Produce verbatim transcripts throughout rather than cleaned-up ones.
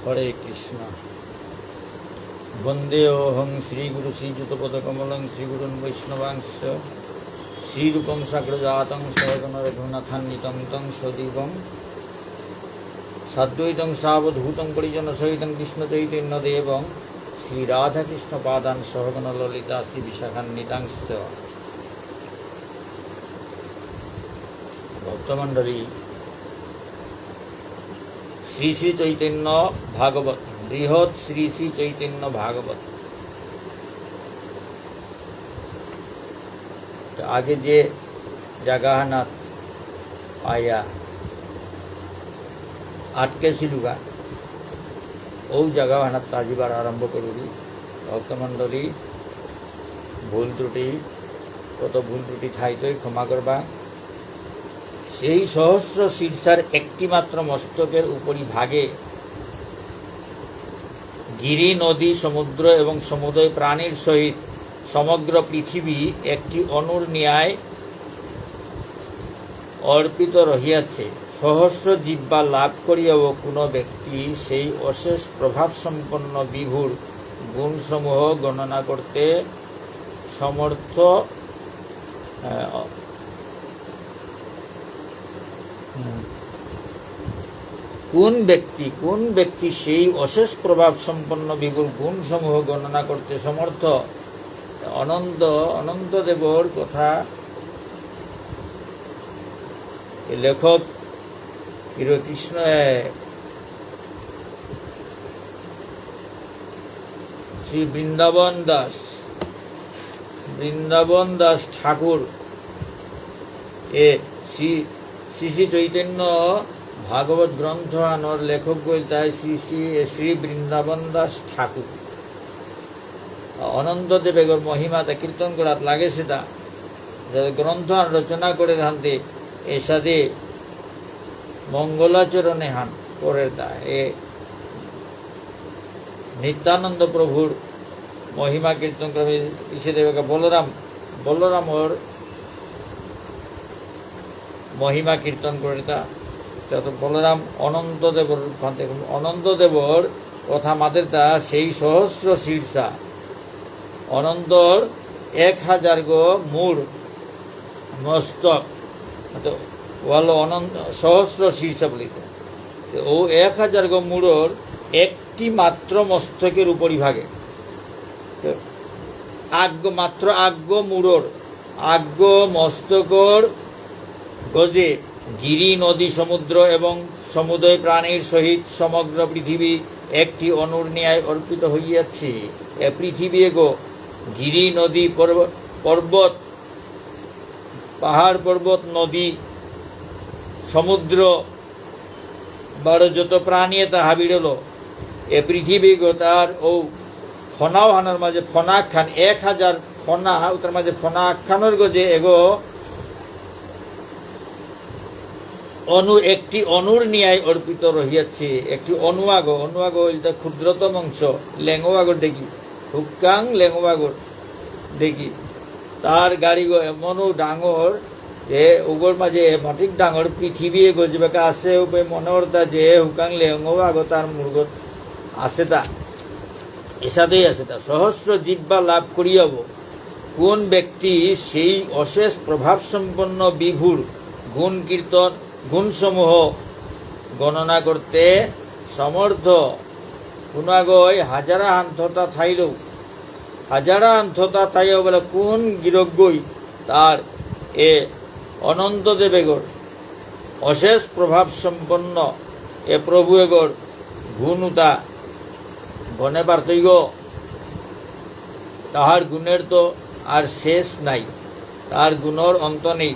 হরে কৃষ্ণ। বন্দেহং শ্রীগুরু শ্রীযুতপদকমলং শ্রীগুরুন বৈষ্ণবাংশ্চ শ্রীরূপং সাগ্রজাতং সহগণ রঘুনাথান্বিতং তং সজীবং সাদ্বৈতং সাবধূতং পরিজনসহিতং কৃষ্ণচৈতন্যদেবং শ্রীরাধাকৃষ্ণপাদান সহগণ ললিতা শ্রীবিশাখান্বিতাংশ্চ। ভক্তমণ্ডলী, শ্রী শ্রী চৈতন্য ভাগবত, বৃহৎ শ্রী শ্রী চৈতন্য ভাগবত। তো আগে যে জাগাহানাত আয়া আটকেছিলুগা, ও জাগাহানাত আজিবার আরম্ভ করুরি। ভক্তমণ্ডলী, ভুল ত্রুটি, কত ভুল ত্রুটি থাইতই ক্ষমা করবা। সেই সহস্র শীর্ষার একটি মাত্র মস্তকের উপরি ভাগে গিরি, নদী, সমুদ্র এবং সমুদয় প্রাণীর সহিত সমগ্র পৃথিবী একটি অণুর ন্যায় অর্পিত রহিয়াছে। সহস্র জিহ্বা লাভ করিয়াও কোনো ব্যক্তি সেই অশেষ প্রভাবসম্পন্ন বিভুর গুণসমূহ গণনা করতে সমর্থ, আহ, হুম। কোন ব্যক্তি, কোন ব্যক্তি সেই অশেষ প্রভাবসম্পন্ন বিভুর গুণসমূহ গণনা করতে সমর্থ? অনন্ত, অনন্ত দেবর কথা এ লেখক গিরকৃষ্ণ, এ, শ্রী বৃন্দাবন দাস, বৃন্দাবন দাস ঠাকুর, এ, শ্রী, শ্রী শ্রী চৈতন্য ভাগবত গ্রন্থ আনর লেখক গইলতাই শ্রী শ্রী, এ, শ্রী বৃন্দাবন দাস ঠাকুর। অনন্ত দেবেগর মহিমাতা কীর্তন করাত লাগেসেতা, যে গ্রন্থ আন রচনা করে থানতে, এসাদে মঙ্গলাচরণে হান করের তা। এ নিত্যানন্দ প্রভুর মহিমা কীর্তন করে ইসে দেবেগা বলরাম, বলরামর মহিমা কীর্তন করে তা। তা তো বলরাম অনন্ত দেবর রূপান্তর, অনন্ত দেবর কথা মাতের তা সেই সহস্র শীর্ষা, অনন্তর এক হাজার গো মুড় মস্তক, তো ওয়ালো অনন্ত সহস্র শীর্ষা বলিতে। তো ও এক হাজার গো মুড়র একটি মাত্র মস্তকের উপরিভাগে, তো আগ, মাত্র আগ মুড়র, আগ মস্তকর গজে গিরি, নদী, সমুদ্র এবং সমুদয় প্রাণীর সহিত সমগ্র পৃথিবী একটি অণুর ন্যায় অর্পিত হইয়াছে। এ পৃথিবী এগো গিরি, নদী, পর্ব-, পর্বত, পাহাড়, পর্বত, নদী, সমুদ্র, বারো যত প্রাণী এতা হাবিড়লো, এ পৃথিবী গো তার ও ফনাও হানার মাঝে ফনা খান, এক হাজার ফনা, উতার মাঝে ফনা খানোর গজে এগো অণু, একটি অণুর ন্যায় অর্পিত রহিয়াছে। একটি অণু আগো, অণু আগো ইলতা ক্ষুদ্রতম অংশ, লেঙো আগর দেখি, হুকাং লেঙো আগর দেখি। তার গাড়িগো এমনও ডাঙর যে উগর মাঝে এ মাটিক ডাঙর পৃথিবী এগো যেবাকা আছে, উপে মনে অরতা যে হুকাং লেঙো আগো তার মুরগত আছে তা। এসাদেই আছে তা। সহস্র জিহ্বা লাভ করিয়াও কোন ব্যক্তি সেই অশেষ প্রভাবসম্পন্ন বিভুর গুণ কীর্তন, গুণসমূহ গণনা করতে সমর্থ? কোন আগই হাজারা হান্থতা থাইলেও, হাজারা হান্থতা থাইও বলে কোন গিরকগই তার এ অনন্ত দেবেগর অশেষ প্রভাব সম্পন্ন এ প্রভু এগর গুণ উতা গণে পারতইগ। তাহার গুণের তো আর শেষ নাই, তার গুণর অন্ত নেই।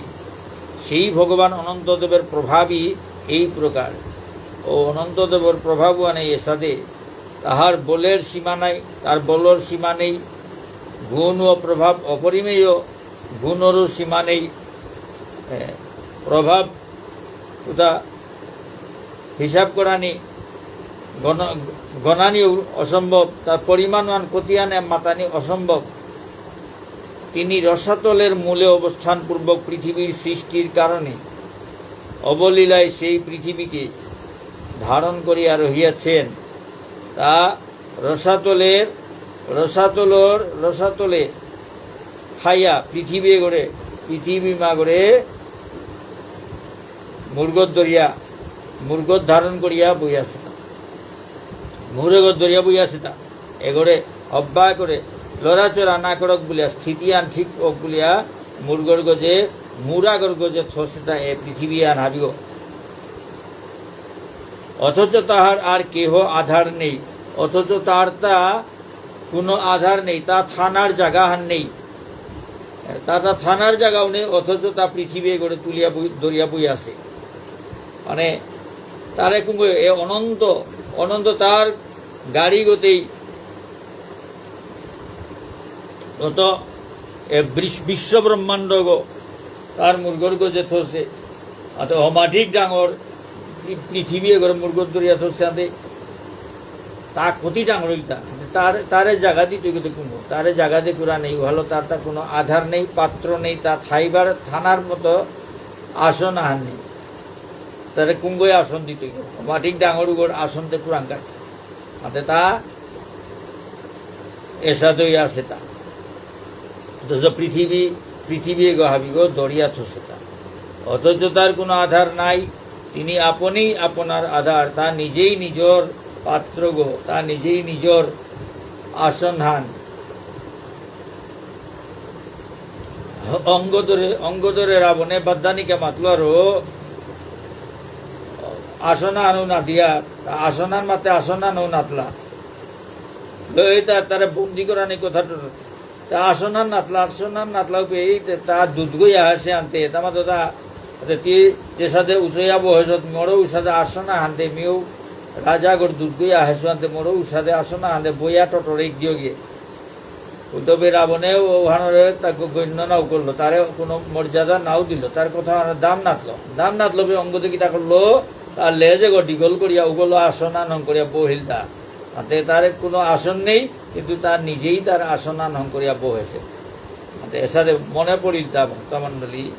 সেই ভগবান অনন্তদেবের প্রভাবই এই প্রকার। ও অনন্তদেবর প্রভাব আনে এসাদে, তাহার বলের সীমা নাই, তার বলর সীমা নেই। গুণ ও প্রভাব অপরিমেয়, গুণরও সীমা নেই। এ, প্রভাব উতা হিসাব করানি, গণ-, গণানি অসম্ভব, তার পরিমাণহান কতিয়ানে মাতানি অসম্ভব। তিনি রসাতলের মূলে অবস্থানপূর্বক পৃথিবীর সৃষ্টির কারণে অবলীলায় সেই পৃথিবীকে ধারণ করিয়া রহিয়াছেন। তা রসাতলের, রসাতলর, রসাতলে থাইয়া পৃথিবী এগরে, পৃথিবী মাগরে মুরগত ধরিয়া, মুরগত ধারণ করিয়া বই আছে তা। মুরগত ধরিয়া বই আছে তা। এগরে হব্বা করে লড়াচড়া না করক বুলিয়া, স্থিতি আন ঠিক হোক বুলিয়া, মুরগর গজে, মুরাগর গজে থসে তা এ পৃথিবী আন হাবিও। অথচ তাহার আর কেহ আধার নেই, অথচ তার তা কোনো আধার নেই, তা থানার জায়গা হান নেই, তা, তা থানার জায়গাও নেই, অথচ তা পৃথিবী এগরে তুলিয়া বই-, ধরিয়া বই আছে। মানে, তারে কুঙ্গ এ অনন্ত, অনন্ত তার গাড়ি গতেই অত এ বৃষ-, বিশ্ব ব্রহ্মাণ্ডগ তার মুরগর গজে থসে। অত হমাঠিক ডাঙর পৃ-, পৃথিবী এগরে মুরগর দরিয়া থসে আতে তা কতি ডাঙর হইতা। তার, তারে জায়গা দিতে গেলে কুঙ্গ, তারে জায়গা দিয়ে কুরা নেই, ভালো তার, তার কোনো আধার নেই, পাত্র নেই, তা থাইবার থানার মতো আসন আহান নেই। তারে কুঙ্গই আসন দিতে গেলে, হমাঠিক ডাঙর উগর আসন তে কুরাঙ্কার। আতে তা এসাদই আছে তা। অথচ পৃথিবী, পৃথিবী এগো হাবিগো দরিয়া থসে তা। অথচ তার কোনো আধার নাই। তিনি আপনি আপনার আধার, তা নিজেই নিজর পাত্রগো, তা নিজেই নিজর আসনহান। অঙ্গদরে, অঙ্গদরে রাবণে বাদ্দানিকে মাতলো আরো আসনানো না দিয়া, আসনান মাতে আসনানো নাতলা। লইতা তারে বন্দি করানি কথাটা। তা আসনান নাতলা, আসনান নাতলা উপে এই তে-, তা দুধ গই আহেসে আনতে, তা মাতো তা, তে তি যে সাথে উচয়া বহেসত, মরো উসাদে আসনা আনতে, মিউ রাজা গর দুধ গই আহেসে আনতে, মরো উসাদে আসনা আনতে, বইয়া টটরে দিও গিয়ে। উদ্ধবে রাবণে ওহানরে তাকে গণ্য নাও করলো, তারে কোনো মর্যাদা নাও দিল, তার কথা আর দাম নাতলো। দাম নাতলো বে অঙ্গদে কিতা করলো, তার লেজে গো ডিগল করিয়া উগলো আসনান হং করিয়া বহিল তা। তাতে তার কোনো আসন নেই, কিন্তু তার নিজেই তার আসনান হং করিয়া বহেছে। তাতে এসাদে মনে পড়িল তা ভক্তমণ্ডলী,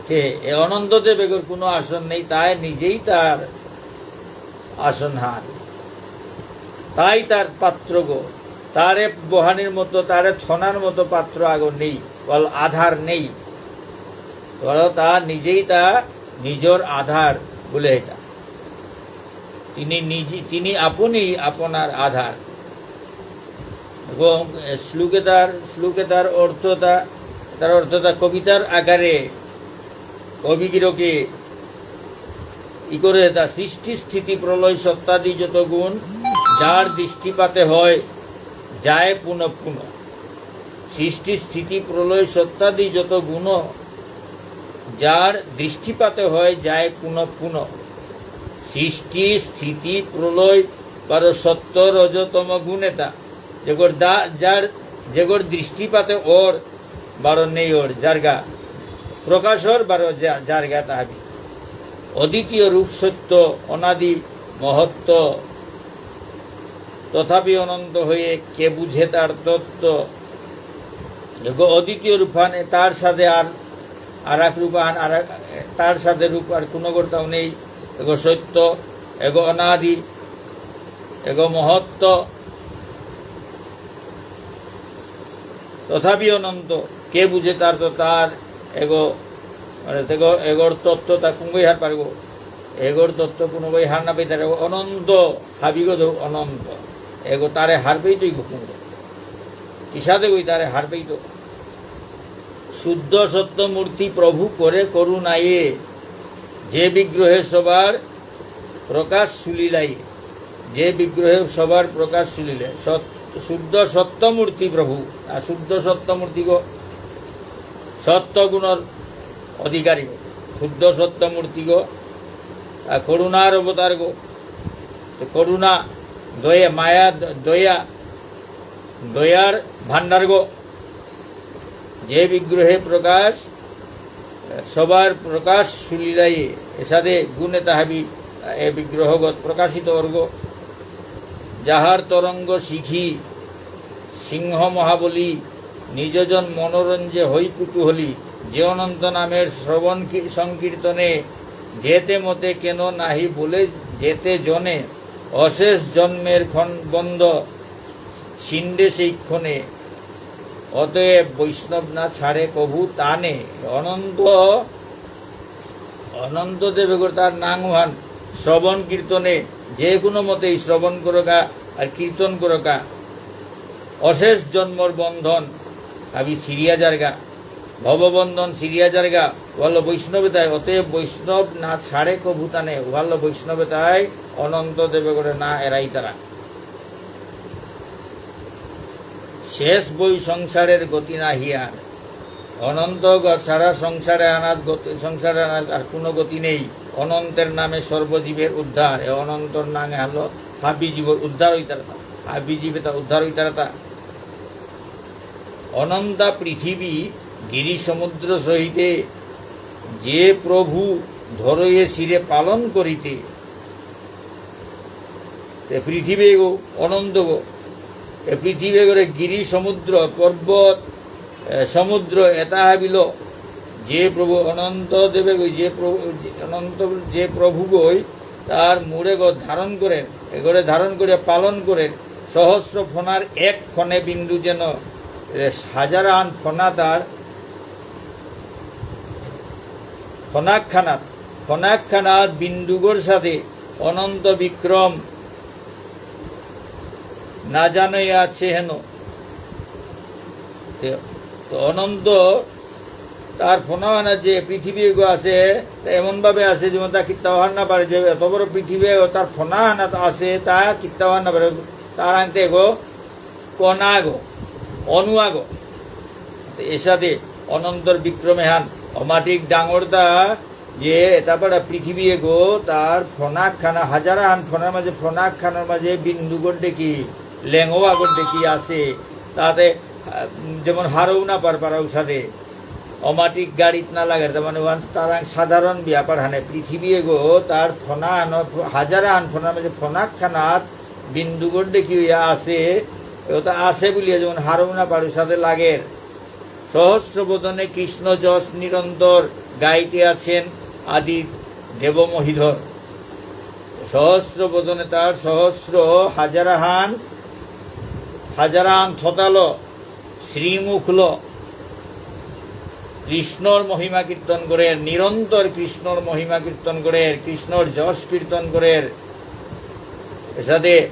কে এ অনন্ত দেবেগর কোনো আসন নেই, তাই নিজেই তার আসনহান। তাই তার পাত্রগো, তারে বহানির মতো, তারে থনার মতো পাত্র আগো নেই, বল আধার নেই। বলো তা নিজেই তা নিজর আধার বলে এটা। তিনি নিজে, তিনি আপনি আপনার আধার। এবং শ্লোকে তার, শ্লোকে তার অর্থতা, তার অর্থতা কবিতার আকারে কবি গিরকে ই করে তা, সৃষ্টি স্থিতি প্রলয় সত্ত্বাদি যত গুণ, যার দৃষ্টিপাতে হয়, যায় পুনঃ পুনঃ। সৃষ্টি স্থিতি প্রলয় সত্ত্বাদি যত গুণ, যার দৃষ্টিপাতে হয়, যায় পুনঃ পুনঃ। সৃষ্টি স্থিতি প্রলয় বারো সত্ত্ব রজ তম গুণ এতা। যেগর দা-, যার, যেগর দৃষ্টিপাতে অর বারো নেই অর, যারগা প্রকাশ অর বারো যা-, যারগা তাহাবি। অদ্বিতীয় রূপ সত্য, অনাদি মহত্ত্ব, তথাপি অনন্ত হয়ে কে বুঝে তার তত্ত্ব। এগো অদ্বিতীয় রূপহান, তার সাথে আর, আর এক রূপহান, আর এক, তার সাথে রূপ আর কোনো কর্তাও নেই। এগো সত্য, এগো অনাদি, এগো মহত্ত্ব, তথাপি অনন্ত। কে বুঝে তার তো তার এগো, মানে, তেগো, এগোর তত্ত্ব তা কুঙ্গই হার পারগো। এগোর তত্ত্ব কুঙ্গই হার না পেয়ে তার অনন্ত, হাবিগো দৌ অনন্ত। এগো তারে হার পেইতই গো কুঙ্গ। কিসাদে গই তারে হার পেইতো। শুদ্ধ সত্য মূর্তি প্রভু করে করুণায়ে, যে বিগ্রহে সবার প্রকাশ সুলীলায়ে, যে বিগ্রহে সবার প্রকাশ সুলীলায়ে। সত-, শুদ্ধ সত্য মূর্তি প্রভু, আর শুদ্ধ সত্য মূর্তি গো, সত্য গুণর অধিকারী গো, শুদ্ধ সত্য মূর্তি গো, আর করুণার অবতার গো। তো করুণা, দয়া, মায়া, দ-, দয়া, দয়ার ভাণ্ডার গো। যে বিগ্রহে প্রকাশ, সবার প্রকাশ সুলীলায়ে, এসাদে গুণে তাহাবি এ বিগ্রহগত প্রকাশিত অর্গ। যাহার তরঙ্গ শিখি সিংহ মহাবলী, নিজজন মনোরঞ্জে হই কুতূহলী। যে অনন্ত নামের শ্রবণ কি-, সংকীর্তনে, যেতে মতে কেন নাহি বলে যেতে জনে। অশেষ জন্মের ক্ষণ বন্ধ ছিণ্ডে সেই ক্ষণে, অতএব বৈষ্ণব না ছাড়ে কভু তানে। অনন্ত, অনন্ত দেবেগর তার নাঙহান শ্রবণ কীর্তনে যে কোনো মতেই শ্রবণ করকা আর কীর্তন করকা, অশেষ জন্মর বন্ধন হাবি ছিড়িয়া যারগা, ভববন্ধন ছিড়িয়া যারগা, ওহানলো বৈষ্ণবে তাই, অতএব বৈষ্ণব না ছাড়ে কভু তানে, ওহানলো বৈষ্ণবে তাই অনন্ত দেবেগরে না এরাইতারা। শেষ বৈ সংসারের গতি নাহি আর। অনন্ত গ-, সারা সংসারে আনাত গতি, সংসারে আনাত আর কোনো গতি নেই। অনন্তের নামে সর্বজীবের উদ্ধার। এ অনন্তর নাঙে হলো হাবি জীবর উদ্ধার হইতারতা। হাবি জীবে তা উদ্ধার হইতারতা। অনন্তা পৃথিবী গিরি সমুদ্র সহিতে যে প্রভু ধরয়ে শিরে পালন করিতে, এ পৃথিবীগো অনন্তগো, এ পৃথিবীগরে গিরি সমুদ্র পর্বত, এ, সমুদ্র এতা হাবিল যে প্রভু অনন্ত দেবেগই, যে প্রভু, যে অনন্ত যে প্রভুগই তার মুড়েগো ধারণ করেন, এগরে ধারণ করে পালন করেন। সহস্র ফনার এক ফনে বিন্দু যেন, এ, হাজারান ফনা তার ফনাকখানাত, ফনাকখানাত বিন্দুগর সাথে অনন্ত বিক্রম না জানই আছে হেন। তে-, তো অনন্ত তার ফনাহানা যে পৃথিবীগো আছে, তা এমনভাবে আছে যেমন তা কিত্তাও হার না পারে, যে এত বড় পৃথিবী ও তার ফনাহানাত আছে, তা কিত্তাও হার না পারে, তার আনতে গো কণাগো, অণুআগো। তো এসাদে অনন্তর বিক্রম এহান অমাটিক ডাঙরতা যে এতা পারা পৃথিবী এগো, তার ফনাকখানা, হাজারাহান ফনার মাঝে, ফনাকখানার মাঝে বিন্দুগর দেখি, লেঙ্গোয়াগর দেখি আছে। তাতে, আহ, যেমন হারৌ না পার পারা উসাদে। অমাটিক গাড়িত না লাগে, তার মানে ওহান তারাং সাধারণ ব্যাপার হানে। পৃথিবী এগো, তার ফনা আন-, হাজারাহান ফনার মাঝে ফনাকখানাত বিন্দুগর দেখি হইয়া আছে, ওতা আছে বুলিয়া যেমন হারৌ না পার উসাদে লাগের। সহস্র বদনে কৃষ্ণ যশ নিরন্তর গাইতে আছেন আদি দেব মহীধর। সহস্র বদনে তার সহস্র হাজারাহান, হাজারাহান থতালো শ্রীমুখলো কৃষ্ণর মহিমা কীর্তন করের, নিরন্তর কৃষ্ণর মহিমা কীর্তন করের, কৃষ্ণর যশ কীর্তন করের। এসাদে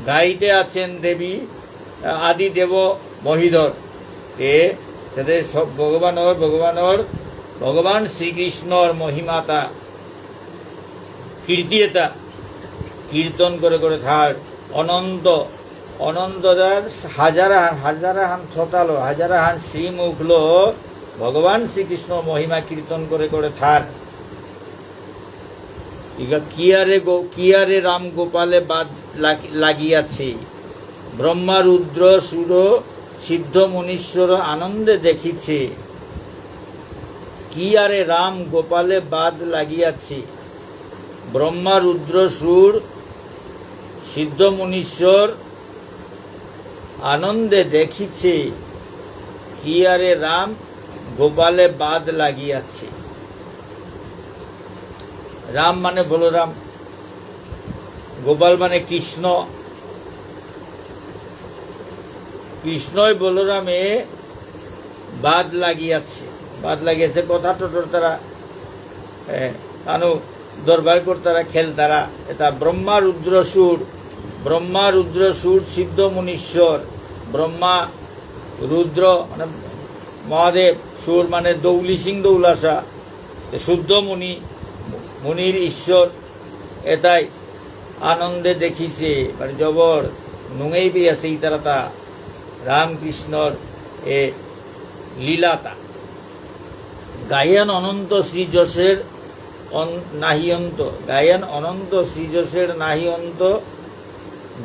গাইতে আছেন দেবী, আহ, আদি দেব মহীধর। এসাদে সব ভগবানর, ভগবানর, ভগবান শ্রীকৃষ্ণর মহিমাতা, কীর্তি এতা কীর্তন করে করে থার অনন্ত, অনন্ত দার হাজারাহান, হাজারাহান থতালো, হাজারাহান শ্রীমুখলো ভগবান শ্রীকৃষ্ণ মহিমা কীর্তন করে করে থার। ইগা কিয়ারে গো-, কিয়ারে রাম গোপালে বাদ লাগ-, লাগিয়াছে। ব্রহ্মা রুদ্র সুর সিদ্ধ মুনীশ্বর আনন্দে দেখিছে। কিয়ারে রাম গোপালে বাদ লাগিয়াছে। ব্রহ্মা রুদ্র সুর সিদ্ধ মুনীশ্বর আনন্দে দেখিছে, কিয়ারে রাম গোপালে বাদ লাগিয়াছে। রাম মানে বলরাম, গোপাল মানে কৃষ্ণ। কৃষ্ণই বলরামে বাদ লাগিয়াছে, বাদ লাগিয়াছে কথা টটর তারা, এ, তানু দরবার করতারা, খেলতারা। এতা ব্রহ্মা রুদ্র সুর, ব্রহ্মা রুদ্র সুর সিদ্ধ মুনীশ্বর। ব্রহ্মা রুদ্র মানে মহাদেব, সুর মানে দৌলি সিং দৌলাসা, এ শুদ্ধ মুনি, মুনির ঈশ্বর। এতাই আনন্দে দেখিছে, মানে জবর নুঙেই পেয়াছে ইতারাতা রামকৃষ্ণর এ লীলাতা। গায়েন অনন্ত শ্রীযশের অন-, নাহি অন্ত, গায়েন অনন্ত শ্রীযশের নাহি অন্ত,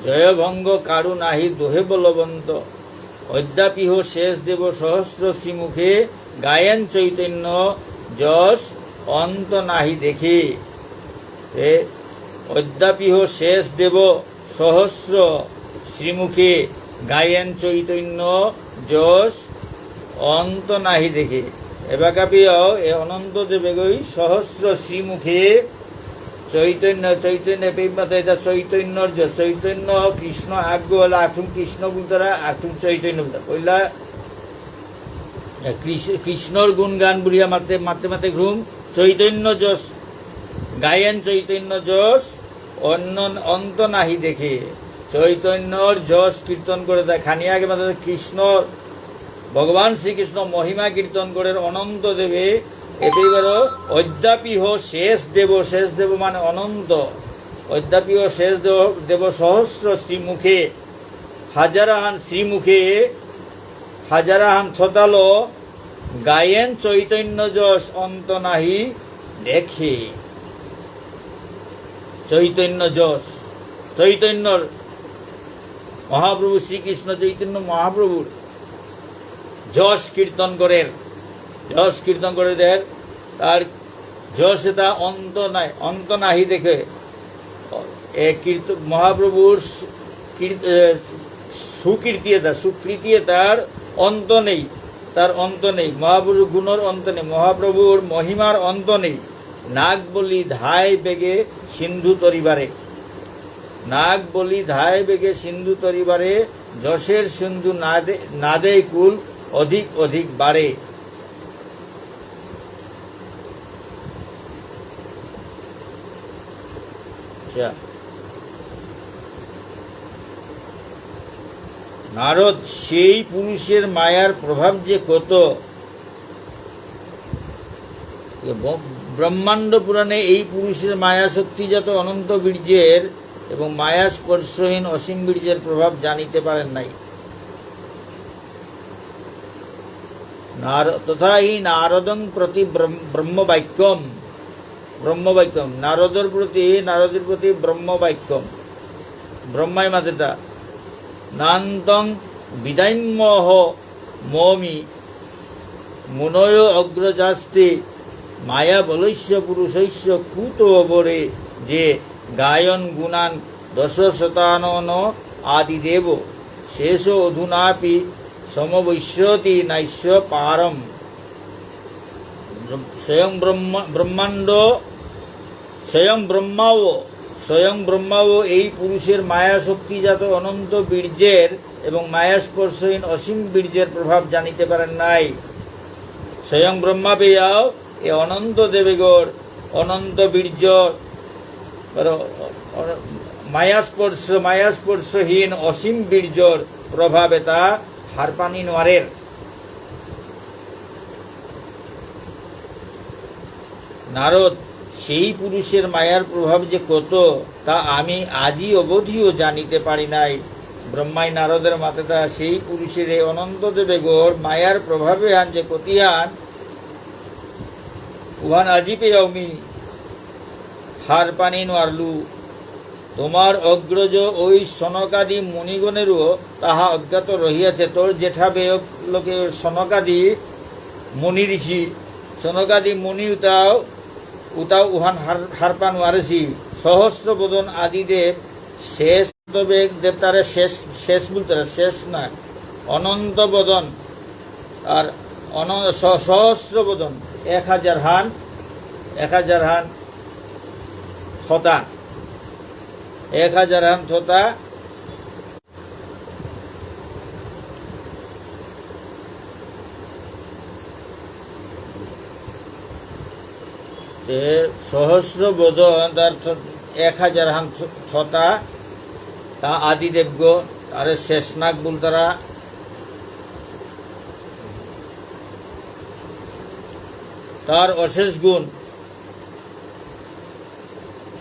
জয়ভঙ্গ কারু নাহি দোহে বলবন্ত। অদ্যাপিহ শেষ দেব সহস্র শ্রীমুখে, গায়েন চৈতন্য যশ অন্ত নাহি দেখে। এ, অদ্যাপিহ শেষ দেব সহস্র শ্রীমুখে, গায়েন চৈতন্য যশ অন্ত নাহি দেখে। এবাকাপিও এ অনন্ত দেবেগই সহস্র শ্রীমুখে চৈতন্য, চৈতন্য, পেইমাতে এটা চৈতন্যর যশ, চৈতন্য কৃষ্ণ আগ হলে আঠুম কৃষ্ণ বুলতারা, আঠুম চৈতন্য বুলতারা। পয়লা, এ, কৃষ-, কৃষ্ণর গুণগান বুলিয়া মাতে, মাতে, মাতে ঘুম, চৈতন্য যশ, গায়েন চৈতন্য যশ, অন্য, অন্ত নাহি দেখে। চৈতন্যর যশ কীর্তন করে দেয়। খানি আগে মাতে কৃষ্ণ, ভগবান শ্রীকৃষ্ণ মহিমা কীর্তন করে অনন্ত দেবে। এতে এবার অদ্যাপিহ শেষ দেব, শেষ দেব মানে অনন্ত। অদ্যাপিহ শেষ দেব, দেব সহস্র শ্রীমুখে, হাজারাহান শ্রীমুখে, হাজারাহান থতালো, গায়েন চৈতন্য যশ অন্ত নাহি দেখে। চৈতন্য যশ, চৈতন্যর, মহাপ্রভু শ্রীকৃষ্ণ চৈতন্য মহাপ্রভুর যশ কীর্তন করের, যশ কীর্তন করে দের, তার যশ এটা অন্ত নাই, অন্ত নাহি দেখে। এ কীর্ত-, মহাপ্রভুর স-, কীর্ত-, এ, সুকীর্তি এটা, সুকীর্তি এটার অন্ত নেই, তার অন্ত নেই। মহাপ্রভুর গুণর অন্ত নেই, মহাপ্রভুর মহিমার অন্ত নেই। নাগ বলি ধায় বেগে সিন্ধু তরিবারে, নাগ বলি ধায় বেগে সিন্ধু তরিবারে, যশের সিন্ধু নাদে, নাদে কুল অধিক অধিক বাড়ে। আচ্ছা। নারদ, সেই পুরুষের মায়ার প্রভাব যে কত। ব-, ব্রহ্মাণ্ড পুরাণে এই পুরুষের মায়া শক্তিজাত অনন্ত বীর্যের এবং মায়া স্পর্শহীন অসীম বীর্যের প্রভাব জানিতে পারেন নাই। নার-, তথা হি নারদং প্রতি ব্রহ্ম-, ব্রহ্মবাক্যম, ব্রহ্মবাক্যম, নারদর প্রতি, নারদের প্রতি ব্রহ্মবাক্যম, ব্রহ্মাই মাতেতা, নান্তং বিদাম্যহ মমি মুনয় অগ্রজাস্তে মায়াবলস্য পুরুষস্য কুতোবরে যে গায়ন গুণান দশ শতানন আদিদেব শেষ অধুনাপি সমবৈষ্যতি নাস্য পারম। স্বয়ং ব্রহ্মা-, ব্রহ্মাণ্ড, স্বয়ং ব্রহ্মাও, স্বয়ং ব্রহ্মাও এই পুরুষের মায়া শক্তিজাত অনন্ত বীর্যের এবং মায়া স্পর্শহীন অসীম বীর্যের প্রভাব জানিতে পারেন নাই। স্বয়ং ব্রহ্মা পেয়াও এ অনন্ত দেবেগর অনন্ত বীর্য, আর অ-, অ-, মায়া স্পর্শ, মায়া স্পর্শহীন অসীম বীর্যর প্রভাব এটা হারপানি নোয়ারের। নারদ, সেই পুরুষের মায়ার প্রভাব যে কত, তা আমি আজি অবধিও জানিতে পারি নাই। ব্রহ্মাই নারদের মাতেতা সেই পুরুষের এই অনন্ত দেবেগর মায়ার প্রভাবে হান যে কতিহান, উহান আজি পেয়াও মি হারপানি নোয়ারলু। তোমার অগ্রজ ওই সনকাদি মুনিগণেরও তাহা অজ্ঞাত রহিয়াছে। তোর জেঠা বেয়ক লোকে সনকাদি মুনি ঋষি, সনকাদি মুনি উতাও, উতাও উহান হার-, হারপা নোয়ারেসি। সহস্র বদন আদিদেব শেষ, তবে দেবতারে শেষ, শেষ বলতে না, শেষ না, অনন্ত বদন। আর অন-, স-, সহস্র বদন, এক হাজার হান, এক হাজার হান থতা, এক হাজার হান থতা। তে সহস্র বদন, তার থ-, এক হাজার হান থ-, থতা, তা আদিদেবগ, তারে শেষনাগ বুলতারা। তার অশেষ গুণ,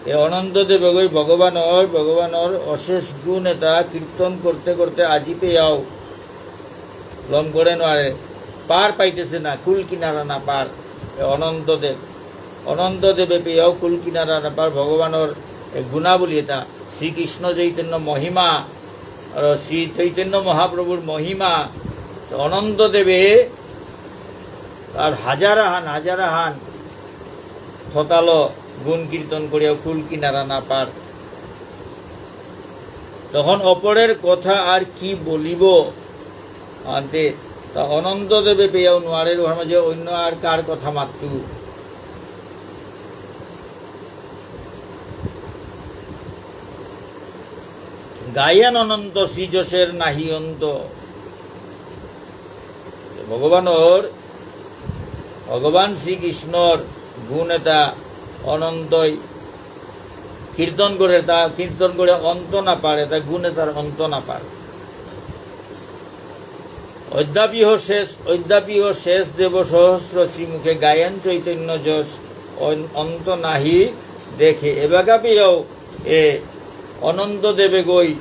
এ অনন্ত দেবগই ভগবানর, ভগবানর অশেষ গুণ এটা কীর্তন করতে করতে আজি পেয়াও লম করে নোয়ারে, পার পাইতেছে না, কুল কিনারা না পার। এ অনন্ত দেব, অনন্ত দেবে পেয়াও কুল কিনারা না পার। ভগবানর এ গুণাবলী এটা, শ্রীকৃষ্ণ চৈতন্য মহিমা, আর শ্রী চৈতন্য মহাপ্রভুর মহিমা, তো অনন্ত দেবে তার হাজার আহান, হাজার আহান থতালো গুণ কীর্তন করিয়াও কুল কিনারা না পার। তখন অপরের কথা আর কি বলিব? আনতে তা অনন্ত দেবে পেয়াও নোয়ারের, ওর মাঝে অন্য আর কার কথা মাততু? গায়েন অনন্ত শ্রীযশের নাহি অন্ত। ভগবানর, ভগবান শ্রীকৃষ্ণর গুণ এতা অনন্তই কীর্তন করে, তা কীর্তন করে অন্ত না পারে, তা গুণ এতার অন্ত না পারে। অদ্যাপিহ শেষ, অদ্যাপিহ শেষ দেব সহস্র শ্রীমুখে গায়েন চৈতন্য যশ অন-, অন্ত নাহি দেখে। এবাকা পেয়াও এ অনন্ত দেবে গই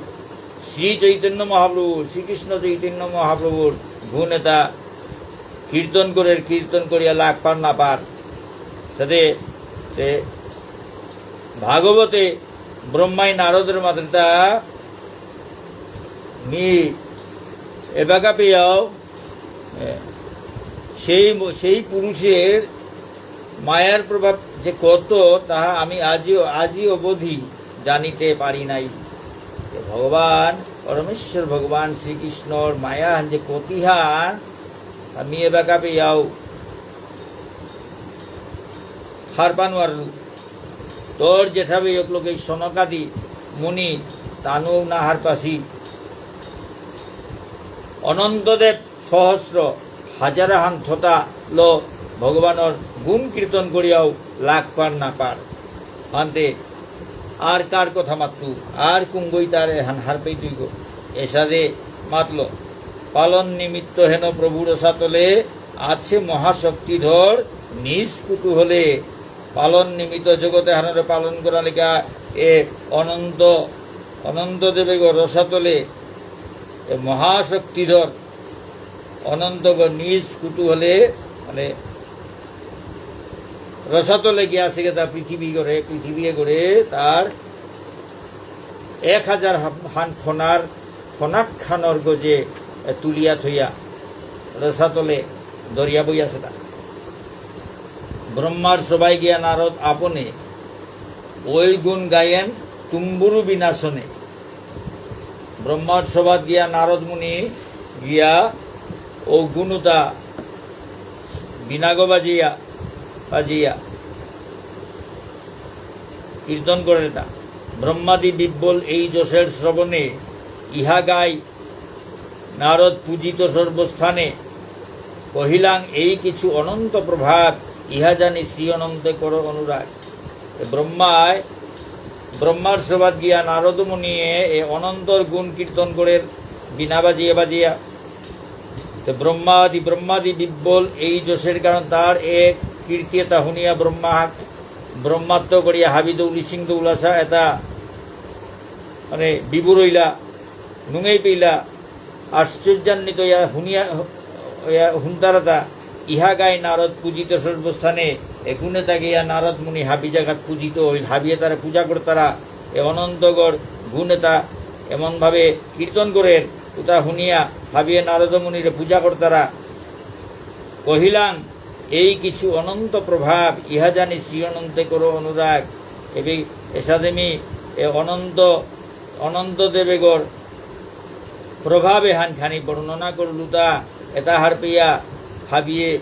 শ্রী চৈতন্য মহাপ্রভু, শ্রীকৃষ্ণ চৈতন্য মহাপ্রভুর গুণ এতা কীর্তন করে, কীর্তন করিয়া লাখ পার না পার। সাথে তে ভাগবতে ব্রহ্মাই নারদর মাততা মি এবাকা পেয়াও, এ, সেই ম-, সেই পুরুষের মায়ার প্রভাব যে কত, তাহা আমি আজও, আজই অবধি জানিতে পারি নাই। এ ভগবান, পরমেশ্বর ভগবান শ্রীকৃষ্ণর মায়া যে কতিহান, আমি এবাকা পেয়াও হারপা নোয়ারলু। তোর জেঠাবে ইয়ক লোকে সনকাদি মুনি তানু না হারপাসি। অনন্তদেব সহস্র হাজার হান থতা ল ভগবানর গুণ কীর্তন করিয়াও লাখ পার না পার। আনতে আর কার কথা মাতু, আর কুঙ্গই তার এহান হারপেই তুই গো। এসাদে মাতল, পালন নিমিত্ত হেন প্রভু রসাতলে আছে মহাশক্তিধর নিজ কুতূহলে। পালন নিমিত্ত জগতে হানরে পালন করা লেখা এ অনন্ত, অনন্ত দেবেগ রসাতলে এ মহাশক্তিধর অনন্তগ নিজ কুতূহলে, মানে, রসাতলে গিয়া আসে তা পৃথিবী করে, পৃথিবী করে তার এক হাজার হাম-, হান ফোনার, ফোনাক খানর গজে, এ, তুলিয়া থইয়া রসাতলে দরিয়া বই আছে তা। ব্রহ্মার সভায় গিয়া নারদ আপনে ওই গুণ গায়েন তুম্বুরু বিনাশনে। ব্রহ্মার সভাত গিয়া নারদ মুনি গিয়া ও গুণতা বিনাগ বাজিয়া, বাজিয়া কীর্তন করে তা। ব্রহ্মাদি বিব্বল এই যশের শ্রবণে ইহা গাই নারদ পূজিত সর্বস্থানে। কহিলাং এই কিছু অনন্ত প্রভাব, ইহা জানি শ্রী অনন্তে কর অনুরাগ। এ ব্রহ্মায়, ব্রহ্মার সভাত গিয়া নারদ মুনিয়ে এ অনন্তর গুণ কীর্তন করে বিনা বাজিয়া বাজিয়া। তো ব্রহ্মাদি, ব্রহ্মাদি বিব্বল এই যশের কারণ তার এ কীর্তি এতা শুনিয়া ব্রহ্মা, ব্রহ্মাত্ম করিয়া হাবি দৌলি সিং দৌলাসা এতা মানে বিবুর হইলা, নুঙেই পেইলা, আশ্চর্যান্বিত ইয়া হুনিয়া, ইয়া হুনতারাতা, ইহা গাই নারদ পূজিত সর্বস্থানে, এগুণে তাকে ইয়া নারদ মুনি হাবি জাগাত পূজিত হইল, হাবিয়ে তারা পূজা করতারা, এ অনন্তগর গুণ এতা এমনভাবে কীর্তন করের, উতা হুনিয়া হাবিয়ে নারদ মুনিরে পূজা করতারা। কহিলাং, এই কিছু অনন্ত প্রভাব, ইহা জানি শ্রী অনন্তে করো অনুরাগ। এবে এসাদেমি এ অনন্ত, অনন্ত দেবেগর প্রভাব এহান খানি বর্ণনা করলুতা, এতা হারপিয়া হাবিয়ে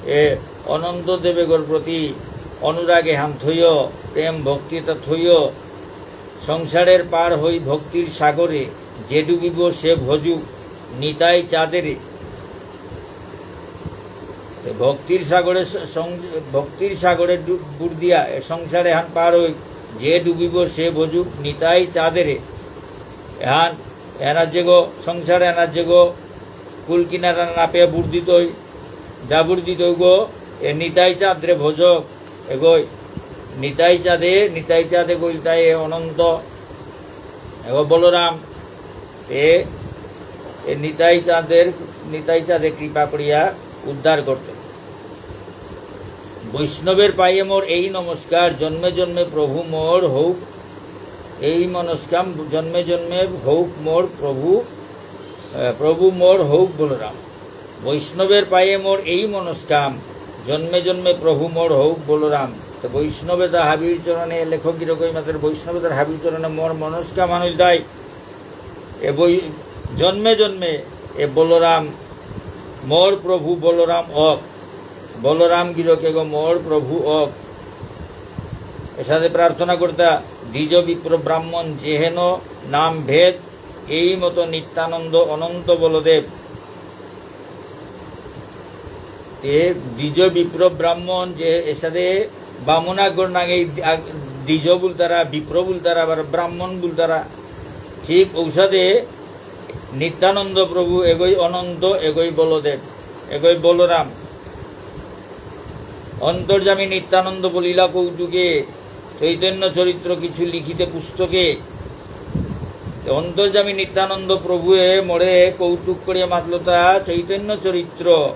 এ অনন্ত দেবেগর প্রতি অনুরাগ এহান থইয়, প্রেম ভক্তি এতা থইয়, সংসারের পার হই ভক্তির সাগরে, যে ডুবিব সে ভজুক নিতাই চাঁদেরে। এ ভক্তির সাগরে স-, সং-, ভক্তির সাগরে ডু-, বুড় দিয়া এ সংসার এহান পার হই, যে ডুবিব সে ভজুক নিতাই চাঁদেরে। এহান, এহান যেগো, সংসার এহান যেগো, কুল কিনারা না পেয়ে বুড় দিতই, যা বুড় দিতই গো, এ নিতাই চাঁদরে ভজক, এগোই, নিতাই চাঁদে, নিতাই চাঁদে গইলতাই এ অনন্ত, এগো বলরাম, এ, এ নিতাই চাঁদের, নিতাই চাঁদে কৃপা করিয়া উদ্ধার করতে। বৈষ্ণবের পায়ে মোর এই নমস্কার, জন্মে জন্মে প্রভু মোর হউক এই মনস্কাম, জন্মে জন্মে হউক মোর প্রভু, এ, প্রভু মোর হউক বলরাম। বৈষ্ণবের পায়ে মোর এই মনস্কাম, জন্মে জন্মে প্রভু মোর হউক বলরাম। তো বৈষ্ণবে তা হাবির চরণে, লেখক গিরকই মাতের বৈষ্ণবে তার হাবির চরণে মোর মনস্কাম আনুল দায়। এ বৈ-, জন্মে জন্মে এ বলরাম মোর প্রভু বলরাম অক, বলরাম গিরক এগো মোর প্রভু অক। এসাদে প্রার্থনা করতা, দ্বিজ বিপ্র ব্রাহ্মণ যেহেন নাম ভেদ এই মতো নিত্যানন্দ অনন্ত বলদেব। তে দ্বিজ বিপ্র ব্রাহ্মণ যে এসাদে বামুনাগর নাঙে আগ-, দ্বিজ বুলতারা, বিপ্র বুলতারা, আবার ব্রাহ্মণ বুলতারা। ঠিক ঔসাদে নিত্যানন্দ প্রভু এগই অনন্ত, এগই বলদেব, এগই বলরাম। অন্তর্যামী নিত্যানন্দ বলিলা কৌতুকে, চৈতন্য চরিত্র কিছু লিখিতে পুস্তকে। অন্তর্যামী নিত্যানন্দ প্রভুয়ে মোরে কৌতুক করিয়া মাতলতা চৈতন্য চরিত্র,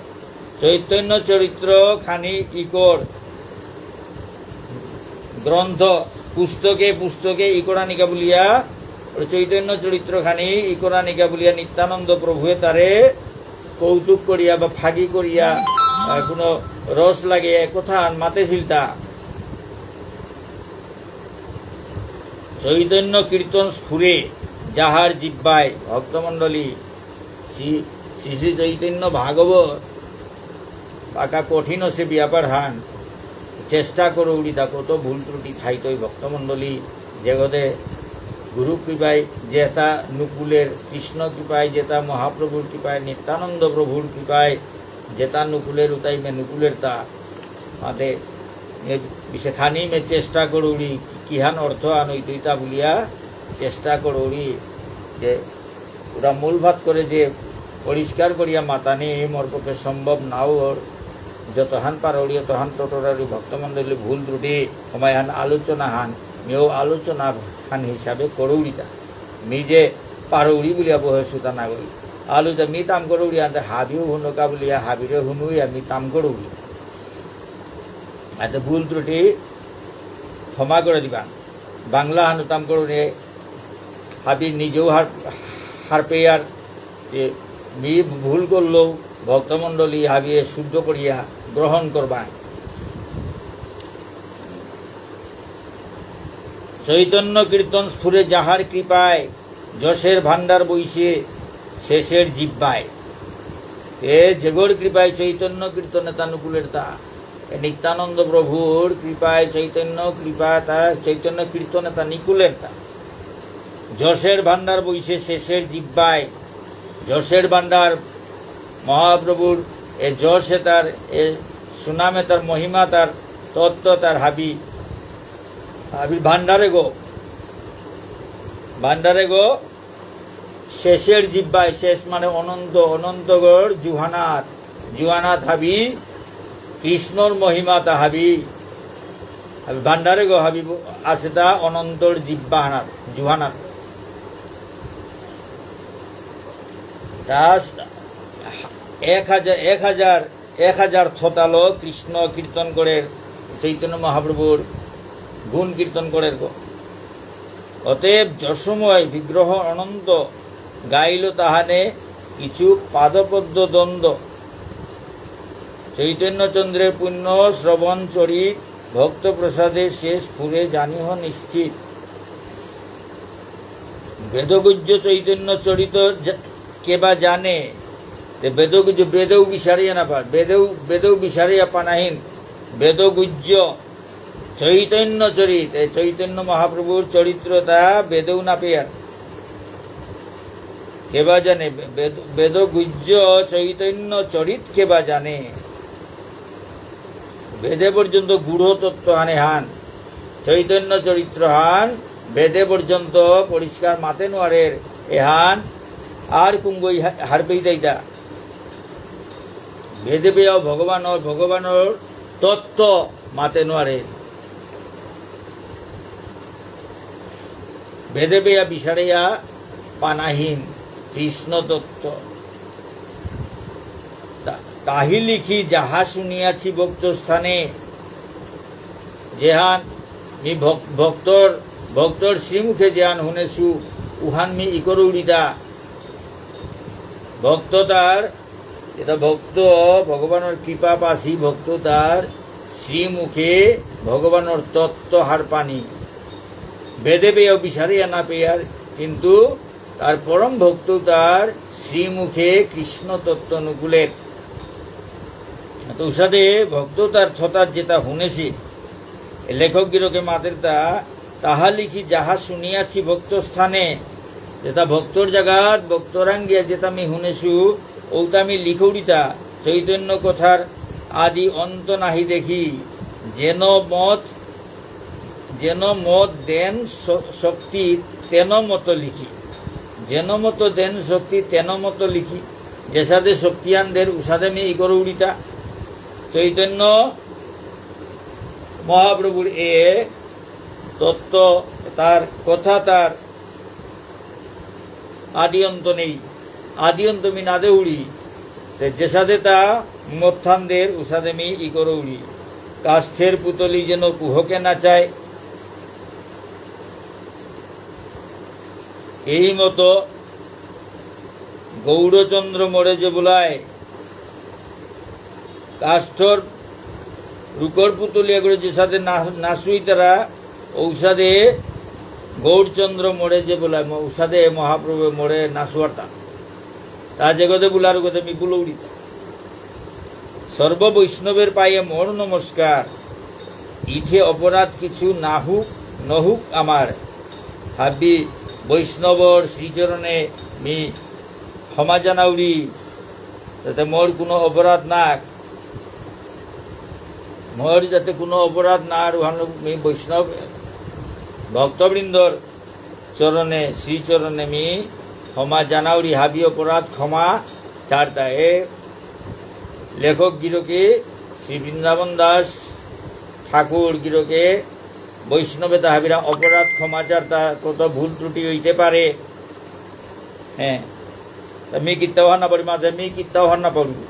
চৈতন্য চরিত্র খানি ইকর গ্রন্থ, পুস্তকে পুস্তকে ইকরানিকা বুলিয়া, ওই চৈতন্য চরিত্র খানি ইকরানিকা বুলিয়া নিত্যানন্দ প্রভুয়ে তারে কৌতুক করিয়া বা ফাগি করিয়া, আহ, কোনো রস লাগে কথা আন মাতেছিল তা। চৈতন্য কীর্তন স্ফুরে যাহার জিহ্বায়, ভক্তমণ্ডলী, শ্রী শ্রী শ্রী চৈতন্য ভাগবত পাকা কঠিন আছে ব্যাপার হান। চেষ্টা করৌরি তা কত ভুল ত্রুটি থাইতই ভক্তমণ্ডলী, জগতে গুরু কৃপায় যেতা নুকুলের, কৃষ্ণ কৃপায় যেতা, মহাপ্রভুর কৃপায়, নিত্যানন্দ প্রভুর কৃপায় যেতা নুকুলের উতাই মে নুকুলের তা। মাতে মে বিশেখানি মে চেষ্টা করৌরি, কিহান অর্থ আন ইতইতা বুলিয়া চেষ্টা করৌরি যে ওরা মূল ভাত করে যে পরিষ্কার করিয়া মাতানি মোর পক্ষে সম্ভব নাও অর। যতহান পারৌরি অতহান টটরারি ভক্তমণ্ডলী ভুল ত্রুটি সময় হান আলোচনা হান, মেও আলোচনা হান হিসাবে করৌরিতা। মি যে পারৌরি বুলিয়া বহে সুতা না করি। আলোচনা মি তাম করৌরি আনতে হাবিও হুনকা বুলিয়া হাবিরে হুনুইয়া মি তাম করৌরি। এতে ভুল ত্রুটি ক্ষমা করে দিবা। বাংলা হানু তাম করৌরি হাবি নিজেও হার-, হারপেয়ার যে মি ভুল করলেও ভক্তমণ্ডলী হাবিয়ে শুদ্ধ করিয়া গ্রহণ করবা। চৈতন্য কীর্তন স্ফুরে যাহার কৃপায়, যশের ভাণ্ডার বইছে শেষের জিব্বায়। এ যেগর কৃপায় চৈতন্য কীর্তনে তা নুকুলের তা। এ নিত্যানন্দ প্রভুর কৃপায় চৈতন্য কৃপা তা, চৈতন্য কীর্তনে তা নিকুলের তা। যশের ভাণ্ডার বইছে শেষের জিব্বায়। যশের ভাণ্ডার মহাপ্রভুর এ যশে তার, এ সুনামে তার, মহিমা তার, তত্ত্ব তার হাবি, হাবির ভাণ্ডারে গো, ভাণ্ডারে গো, শেষের জিব্বায়, শেষ মানে অনন্ত, অনন্তগর জুহানাত, জুহানাত হাবি, কৃষ্ণর মহিমা তা হাবি, হাবি ভাণ্ডারে গো হাবি ব-, আছে তা অনন্তর জিব্বাহানাত, জুহানাত। তা এক হাজার, এক হাজার, এক হাজার থতালো কৃষ্ণ কীর্তন করে, চৈতন্য মহাপ্রভুর গুণ কীর্তন করে গো। অতএব যশোময় বিগ্রহ অনন্ত গাইল তাহানে কিছু পাদপদ্ম দ্বন্দ্ব। চৈতন্যচন্দ্রের পুণ্য শ্রবণ চরিত ভক্ত প্রসাদে শেষ ফুরে জানিহ নিশ্চিত। বেদগুহ্য চৈতন্য চরিত যা-, কেবা জানে? তে বেদগুহ্য, বেদেও বিচারিয়া না পার, বেদেও, বেদেও বিচারিয়া পানাহীন। বেদগুহ্য চৈতন্য চরিত, এই চৈতন্য মহাপ্রভুর চরিত্রতা বেদেও না পেয়ার। কেবা জানে, বেদ-, বেদগুহ্য চৈতন্য চরিত কেবা জানে। বেদে পর্যন্ত গূঢ় তত্ত্ব হান এহান, চৈতন্য চরিত্র হান, বেদে পর্যন্ত পরিষ্কার মাতে নোয়ারের এহান, আর কুঙ্গই হা-, হারপেই দেইতা। বেদে পেয়াও ভগবানর, ভগবানর তত্ত্ব মাতে নোয়ারে। বেদে পেয়া বিচারিয়া পানাহীন কৃষ্ণ তত্ত্ব। তা-, তাহি লিখি যাহা শুনিয়াছি ভক্ত স্থানে। যেহান মি ভক-, ভক্তর, ভক্তর শ্রীমুখে যেহান শুনেছু, উহান মি ইকরৌরিতা। ভক্ত তার, এটা ভক্ত, ভগবানর কৃপা পাসি, ভক্ত তার শ্রীমুখে ভগবানর তত্ত্ব হারপানি। বেদে পেয়াও বিচারিয়া না পেয়ার, কিন্তু তার পরম ভক্ত তার শ্রীমুখে কৃষ্ণ তত্ত্ব নুকুলের। তো উসাদে ভক্ত তার থতার যেটা শুনেছি, এ লেখক গিরকে মাতের তা, তাহা লিখি যাহা শুনিয়াছি ভক্ত স্থানে, যেতা ভক্তর জাগাত, ভক্তরাং গিয়া যেতা মি হুনেসু, ঔতা মি লিখৌরিতা, চৈতন্য কথার আদি অন্ত নাহি দেখি, যেন মত, যেন মত দেন শ-, শক্তি তেন মত লিখি। যেন মত দেন শক্তি তেন মত লিখি। যেসাদে শক্তি আন দের উসাদে মি ইকরৌরিতা। চৈতন্য মহাপ্রভুর এ তত্ত্ব, তার কথা, তার আদি অন্ত নেই। আদি অন্ত মি না দেউরি। তে যেসাদে তা মতহান দের উসাদে মি ইকরৌরি। কাষ্ঠের পুতলি যেন কুহকে নাচায়। এই মতো গৌরচন্দ্র মোরে যে বুলায়, কাষ্ঠর রুকর পুতুলিয়া করে যেসাদে না-, নাচুইতারা, ঔসাদে গৌরচন্দ্র মোরে যে বুলায়, ম-, ঔসাদে মহাপ্রভু মোরে নাচুয়ারতা। তা যেগদে বুলার গদে মি বুলৌরিতা। সর্ব বৈষ্ণবের পায়ে মোর নমস্কার, ইথে অপরাধ কিছু না হোক, ন হোক আমার। হাবি বৈষ্ণবর শ্রীচরণে মি ক্ষমা জানাউরি, যাতে মোর কোনো অপরাধ না, মোর যাতে কোনো অপরাধ না, আর ওহান মি বৈষ্ণব ভক্তবৃন্দর চরণে, শ্রীচরণে মি ক্ষমা জানাউরি, হাবি অপরাধ ক্ষমা চারতা। এ লেখক গিরকে শ্রী বৃন্দাবন দাস ঠাকুর গিরকে বৈষ্ণবে তা হাবিরা অপরাধ ক্ষমা চারতা, কত ভুল ত্রুটি হইতে পারে। হ্যাঁ, তা মি কিত্তাও হার না পারি, মাতে মি কিত্তাও হার না পারি।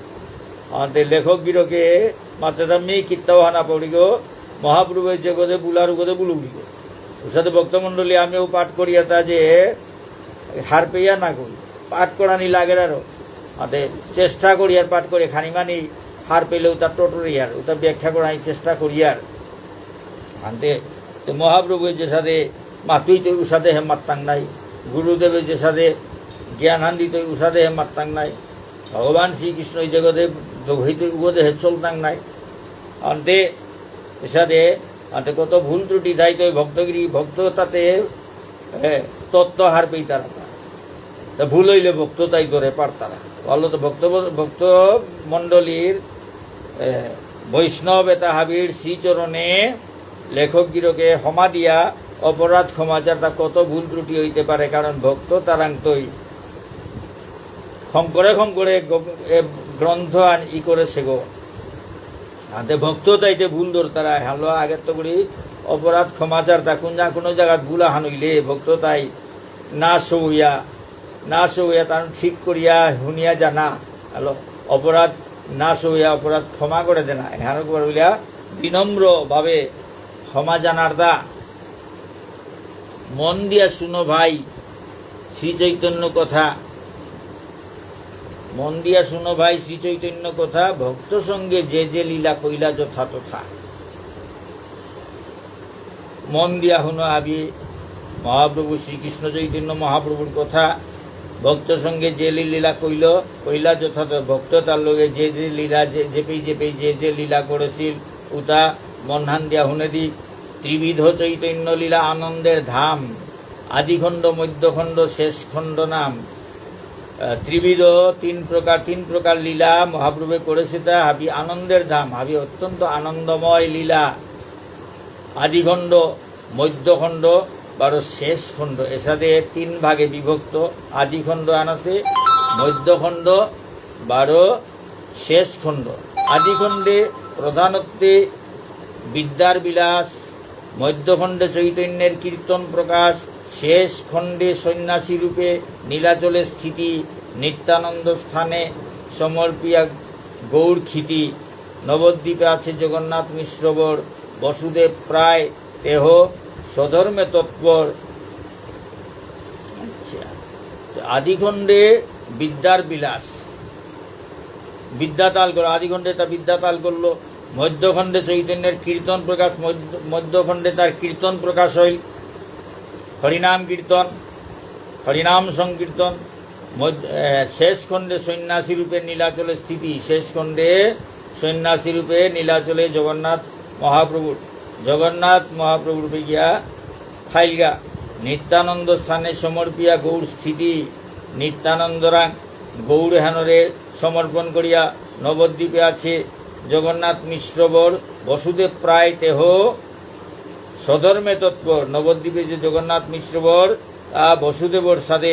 আনতে লেখক গিরকে মাতে তা মি কিত্তাও হার না পারি গো, মহাপ্রভু যে গদে বুলার গদে বুলুরি গো। উসাদে ভক্তমণ্ডলী আমিও পাঠ করিয়া তা যে হার পেয়া না করি, পাঠ করানি লাগে আরো। আনতে চেষ্টা করি আর পাঠ করে খানি মানি হার পেলে উতা টোটরি আর উতা ব্যাখ্যা করানি চেষ্টা করি আর। আনতে তো মহাপ্রভু যেসাদে মাতুইতই উসাদে হে মাত্তাং নাই, গুরুদেবে যেসাদে জ্ঞান হান দিতই উসাদে হে মাত্তাং নাই, ভগবান শ্রীকৃষ্ণ এই জগতে দোহিতই উগদে হে চলতাং নাই। আনতে এসাদে আনতে কত ভুল ত্রুটি থাইতই ভক্তগিরি, ভক্ত তাতে, এ, তত্ত্ব হার পেইতারা। তা ভুল হইলে ভক্ত তাই করে পারতারা। ভালো তো ভক্ত, ভক্ত মণ্ডলীর, এ, বৈষ্ণব এতা হাবির শ্রীচরণে লেখক গিরকে ক্ষমা দিয়া অপরাধ ক্ষমা চারতা, কত ভুল ত্রুটি হইতে পারে, কারণ ভক্ত তারাংতই খঙ্করে খঙ্করে গ-, এ গ্রন্থ আন ই করেসে গো। আনতে ভক্ত তাইতে ভুল ধরতারা, হালো আগেত্ত করি অপরাধ ক্ষমা চারতা, কোন জা-, কোনো জাগাত ভুল আহান হইলে ভক্ত তাই না সইয়া, না সইয়া তার ঠিক করিয়া হুনিয়া জানা, হালো অপরাধ না সইয়া অপরাধ ক্ষমা করে দেনা, এহান একবার হইলা বিনম্র ভাবে ক্ষমা জানার দা। মন দিয়া শুনো ভাই শ্রী চৈতন্য কথা, মন দিয়া শুনো ভাই শ্রী চৈতন্য কথা, ভক্ত সঙ্গে যে যে লীলা কইলা যথা তথা। মন দিয়া শুনো আবি মহাপ্রভু শ্রীকৃষ্ণ চৈতন্য মহাপ্রভুর কথা, ভক্ত সঙ্গে যে লী-, লীলা কইল, কইলা যথা তথা, ভক্ত তার লগে যে যে লীলা, যে, যেপেই যেপেই যে যে লীলা করেছিল, উতা মনহান দিয়া শুনে দি। ত্রিবিধ চৈতন্য লীলা আনন্দের ধাম, আদিখণ্ড, মধ্যখণ্ড, শেষ খণ্ড নাম। আহ, ত্রিবিধ, তিন প্রকার, তিন প্রকার লীলা মহাপ্রভু করেসিতা, হাবি আনন্দের ধাম, হাবি অত্যন্ত আনন্দময় লীলা। আদিখণ্ড, মধ্যখণ্ড, বারো শেষ খণ্ড, এসাদে তিন ভাগে বিভক্ত। আদিখণ্ড আন আসে, মধ্যখণ্ড, বারো শেষ খণ্ড। আদিখণ্ডে প্রধানত্বে বিদ্যার বিলাস, মধ্যখণ্ডে চৈতন্যের কীর্তন প্রকাশ, শেষ খণ্ডে সন্ন্যাসী রূপে নীলাচলে স্থিতি, নিত্যানন্দ স্থানে সমর্পিয়া গৌর ক্ষিতি, নবদ্বীপে আছে জগন্নাথ মিশ্রবর, বসুদেব প্রায় তেহ স্বধর্মে তৎপর। আচ্ছা, তো আদিখণ্ডে বিদ্যার বিলাস, বিদ্যা তাল করলো, আদিখণ্ডে তা বিদ্যা তাল করলো। মধ্যখণ্ডে চৈতন্যের কীর্তন প্রকাশ, মধ্য-, মধ্যখণ্ডে তার কীর্তন প্রকাশ হইল, হরিনাম কীর্তন, হরিনাম সংকীর্তন। মধ্য-, এ, শেষ খণ্ডে সন্ন্যাসী রূপে নীলাচলে স্থিতি, শেষ খণ্ডে সন্ন্যাসী রূপে নীলাচলে জগন্নাথ মহাপ্রভুর, জগন্নাথ মহাপ্রভু রূপে গিয়া থাইলগা। নিত্যানন্দ স্থানে সমর্পিয়া গৌর স্থিতি। নিত্যানন্দরাং গৌর এহানরে সমর্পণ করিয়া নবদ্বীপে আছে জগন্নাথ মিশ্রবর, বসুদেব প্রায় তেহ স্বধর্মে তৎপর। নবদ্বীপে যে জগন্নাথ মিশ্রবর, তা বসুদেবর সাথে